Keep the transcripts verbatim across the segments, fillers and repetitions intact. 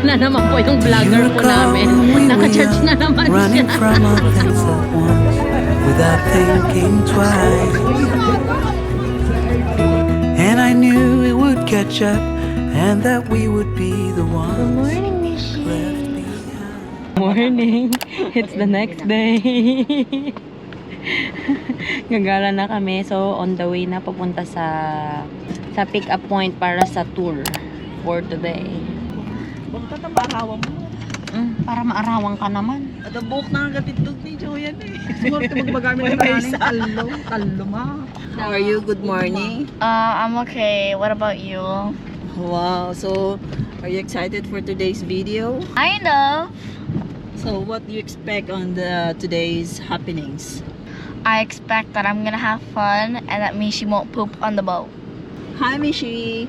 Na naman po yung vlogger po namin. Naka-charge na naman siya. Running from our things at once without thinking twice. And I knew it would catch up and that we would be the ones. Good morning, Mishi. Morning. It's the next day. Gagala na kami. So, on the way na papunta sa sa pick up point para sa tour for today. Basta ta maarawang mo. Mm, para maarawang ka naman. Ada buhok na nga gatitog ni Joyan eh. Siguro ito magbagamit ng aning tallo. Tallo, ma. How are you? Good morning. Uh, I'm okay. What about you? Wow. So, are you excited for today's video? I know. So, what do you expect on the today's happenings? I expect that I'm gonna have fun and that Mishi won't poop on the boat. Hi, Mishi.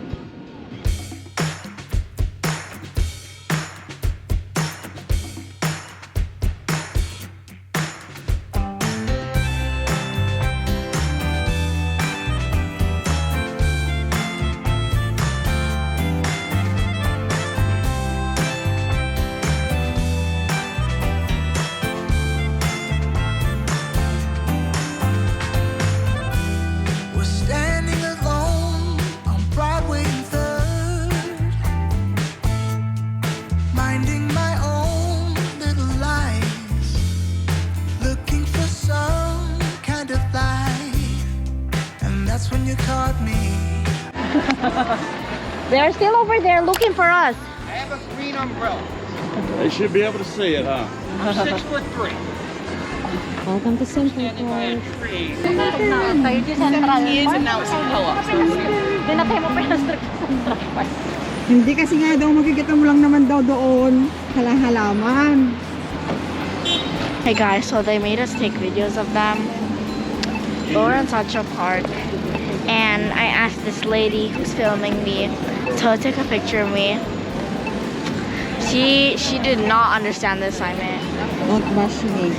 Was standing alone on Broadway and Third, minding my own little life, looking for some kind of life, and that's when you caught me. They are still over there looking for us. I have a green umbrella. They should be able to see it, huh? I'm six foot three. Welcome to Central Park. Tayo di Central Park. Dinatay mo pa yung Central Park. Hindi kasi nga daw, makikita mo lang naman daw doon. Hala-halaman. Hey guys, so they made us take videos of them. We were in Central Park, and I asked this lady who's filming me to take a picture of me. She she did not understand the assignment. Don't bash me.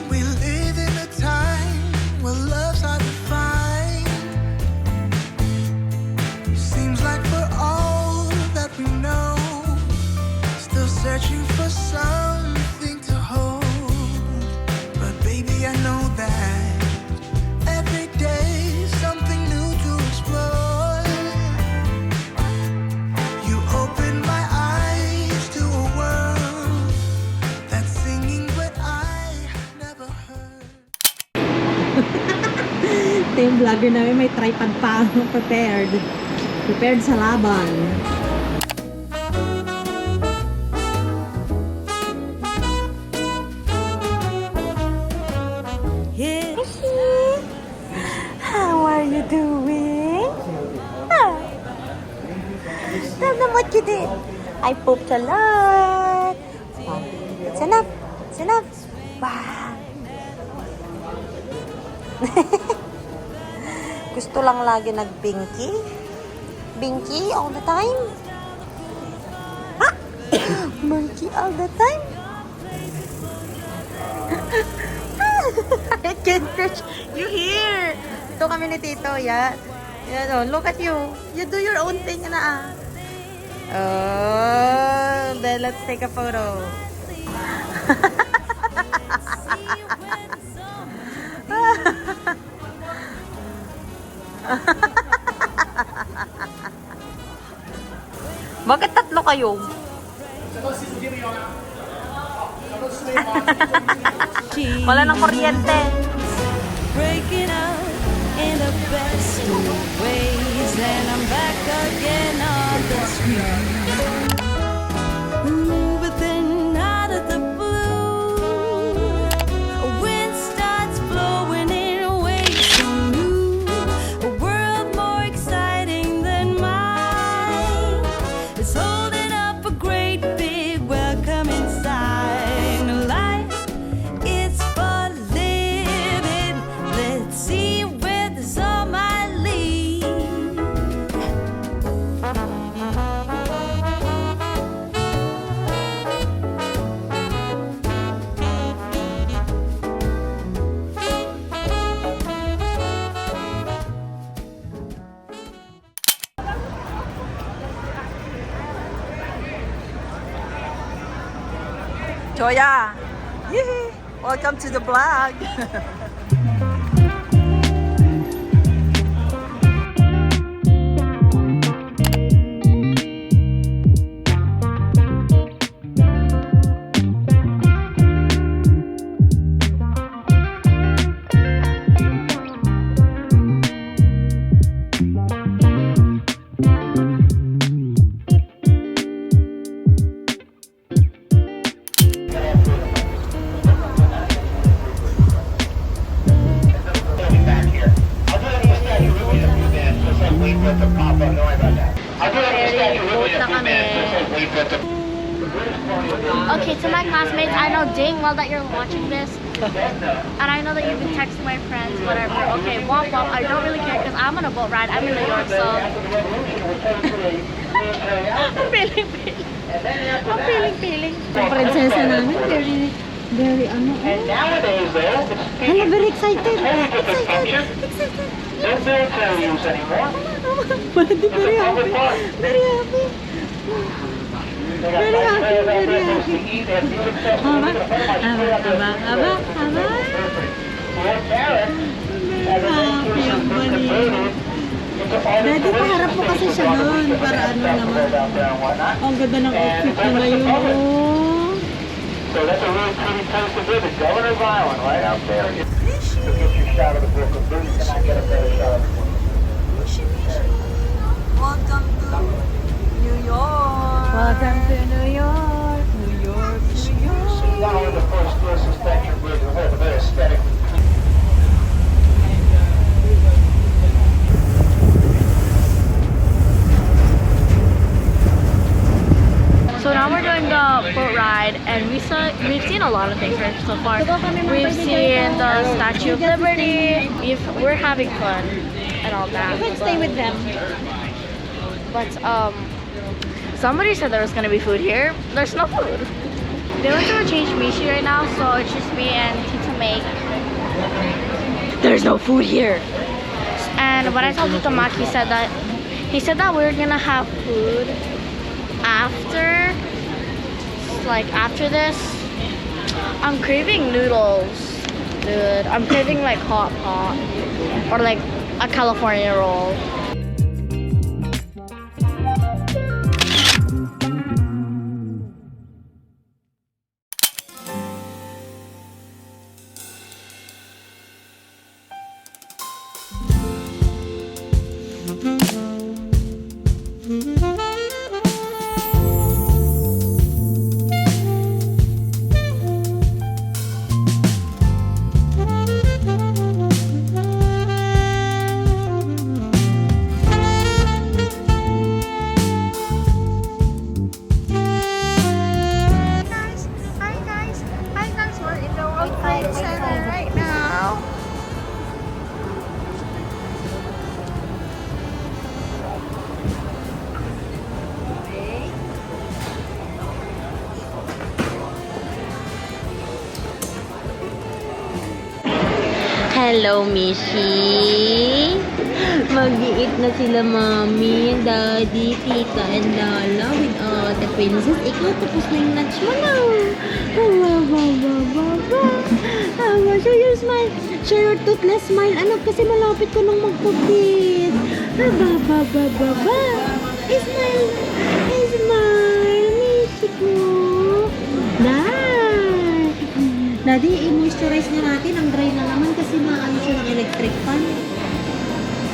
We live in a time where love's hard to find. Seems like for all that we know, still searching for something to hold. But baby, I know that every day something new to explore. You open my eyes to a world that's singing what I never heard. Ito yung vlogger namin, may tripod pa prepared. Prepared sa laban. How are you doing? Ah. Tell them what you did. I pooped a lot. Oh, it's enough. It's enough. Wow. Gusto lang lagi nag-binky. Binky all the time. Ha? Binky all the time. I can't reach. You here. Ito kami ni Tito, yeah. Yan, oh, look at you. You do your own thing na, ah. Oh, then let's take a photo. Bakit tatlo kayo? Wala nang kuryente. Breaking out in the best of ways, and I'm back again on the street. Ooh, but then out of the blue, a wind starts blowing in a way so new, a world more exciting than mine. It's holding up a great big welcoming sign. Life is for living. Let's see Joya, yee! Welcome to the vlog. Very late na kami. Okay, to my classmates, I know dang well that you're watching this. And I know that you've been texting my friends, whatever. Okay, womp womp, I don't really care because I'm on a boat ride. I'm in New York, so. Ang feeling, feeling. Ang feeling, feeling. Ang prinsesa namin, very, very ano, oh. Hala, very excited. Excited. Excited. Wala, di, very happy. Very happy. Very happy, very happy. Aba, aba, aba, aba, aba. Very happy ang balik. Daddy, paharap mo kasi siya doon para ano naman. Ang ganda ng outfit niya ngayon, oh. So that's a really pretty place to visit, Governor's Island, right out there. Mishi. You'll get your shot of the book of Booze. Cannot get a better shot of the book. Mishi, Mishi. Welcome to New York. Welcome to New York. New York, New York. Not only the first closest statue bridge in the world, but very aesthetic. So now we're doing the boat ride, and we saw, we've seen a lot of things here so far. We've seen the Statue of Liberty. We've, we're having fun and all that. You can stay with them. But, um, somebody said there was gonna be food here. There's no food. They went to change Mishi right now, so it's just me and Tita May. There's no food here. And when I told Tita Mac, he said that, he said that we're gonna have food after, like, after this. I'm craving noodles, dude. I'm craving, like, hot pot or, like, a California roll. Guys, hi guys, hi guys, we're in the World Trade Center right now. Hello, Mishi. Mag-eat na sila Mami, Daddy, Tita, and Lala with, uh, the princess. Ikaw, tapos na yung lunch mo na. Ba, ba, ba, ba, ba. Tama, show your smile. Show your toothless smile. Anak, kasi malapit ka nang magkapit. Ba, ba, ba, ba, ba, ba. Smile. Smile, Mishi ko. Dai. Daddy, i-moisturize nga natin. Ang dry na naman kasi maano siya ng electric fan.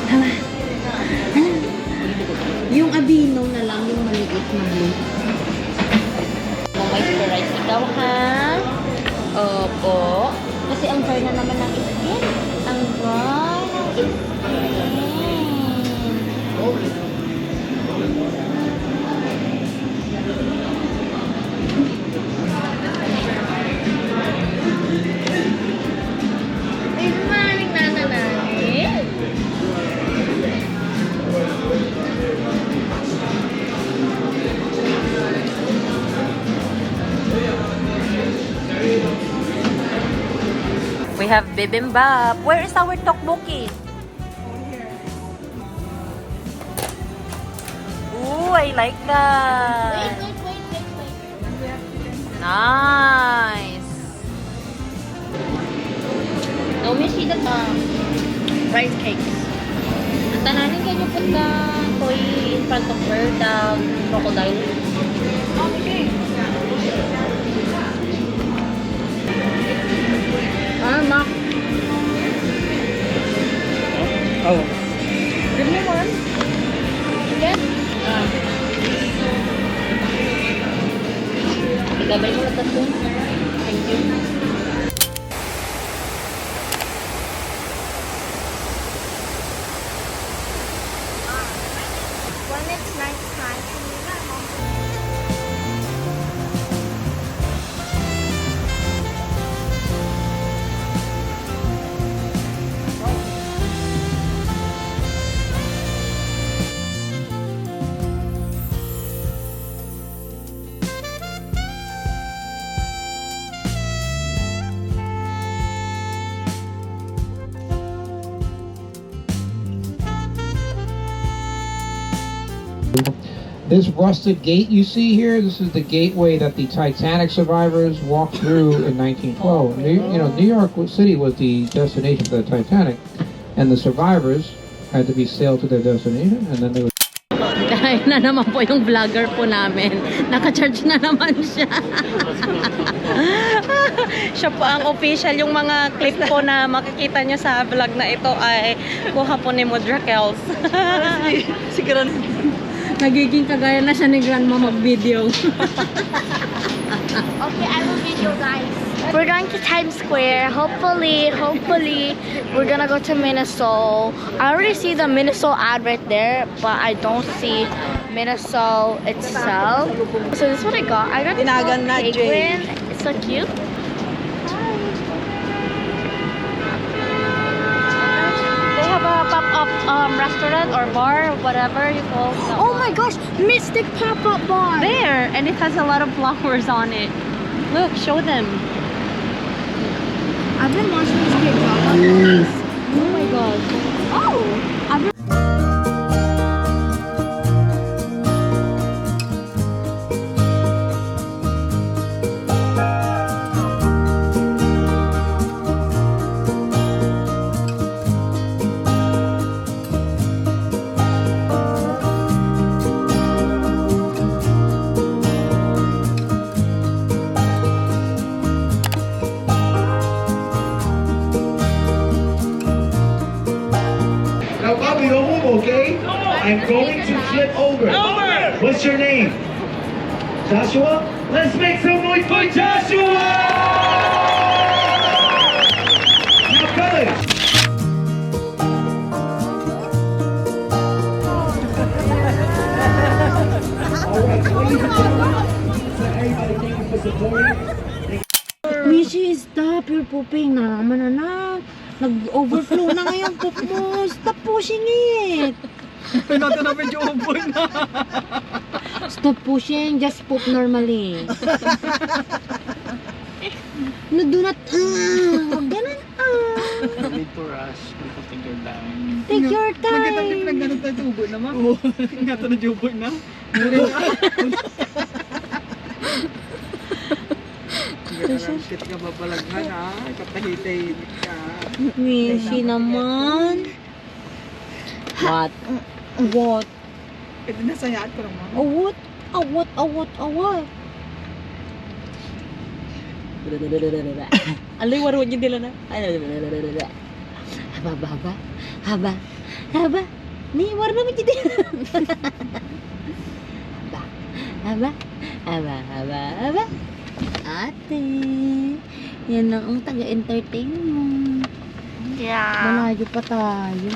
Hala. Hala. Yung Aveeno na lang, yung maliit na blue. Mo-moisturize ikaw, ha? Opo. Kasi ang dry na naman ng skin. Ang dry ng skin. Good morning, Nana Nani. We have bibimbap. Where is our tteokbokki? Ooh, I like that. Wait, wait, wait, wait, wait. Nice. Now, Miss Ida, uh, rice cakes. Ang tananin kayo po na toy in front of her, the crocodile. Okay. Ah, Mac. Oh. Give me one. Again? Ah. Igabay mo na tatlo. Thank you. When it's night time, This rusted gate you see here, this is the gateway that the Titanic survivors walked through in nineteen twelve. New, you know, New York City was the destination for the Titanic, and the survivors had to be sailed to their destination, and then they would Ayan na naman po yung vlogger po namin. Naka-charge na naman siya. Siya po ang official. Yung mga clip po na makikita nyo sa vlog na ito ay kuha po ni Mudra Kels. Si, si Gran. Nagiging kagaya na siya ni Grandma mag-video. Okay, I will video, guys. We're going to Times Square. Hopefully, hopefully, we're gonna go to Miniso. I already see the Miniso ad right there, but I don't see Miniso itself. So this is what I got. I got this Tinagan little na, Jay. Penguin. It's so cute. They have a pop-up, um, restaurant or bar, whatever you call it. Oh my gosh, Mystic Pop-Up Bar. There, and it has a lot of flowers on it. Look, show them. I've been watching this kid vlog. Oh my god. Oh, I've been Now, Bobby, don't move, okay? I'm going to flip over. What's your name? Joshua? Let's make some noise for Joshua! Now, fellas. All right, ladies and gentlemen, everybody, thank you for supporting. Mishi, stop your pooping na naman, anak. Nag-overflow na nga yung poop mo. Stop pushing it. Ay, nato na medyo uboy na. Stop pushing, just poop normally. No, do not, ah, huwag ganun, ah. No need to rush. Take your time. Take your time. Nagkita niyo, pinagganun tayo, tubo naman. Oo. Nga to, najuboy na. Ang ganda ng kit ka, babalaghan, ah. Ikapahitay ka. Mishi naman. What? What? Pwede na sayaan ko naman. Awat, awat, awat, awat. Alay, waruan yung dila na. Ay, haba, haba, haba. Haba, haba. Ni, waruan naman yung dila. Haba, haba, haba, haba, haba. Ate, yan lang ang taga-entertain mo. Yeah. Malayo pa tayo.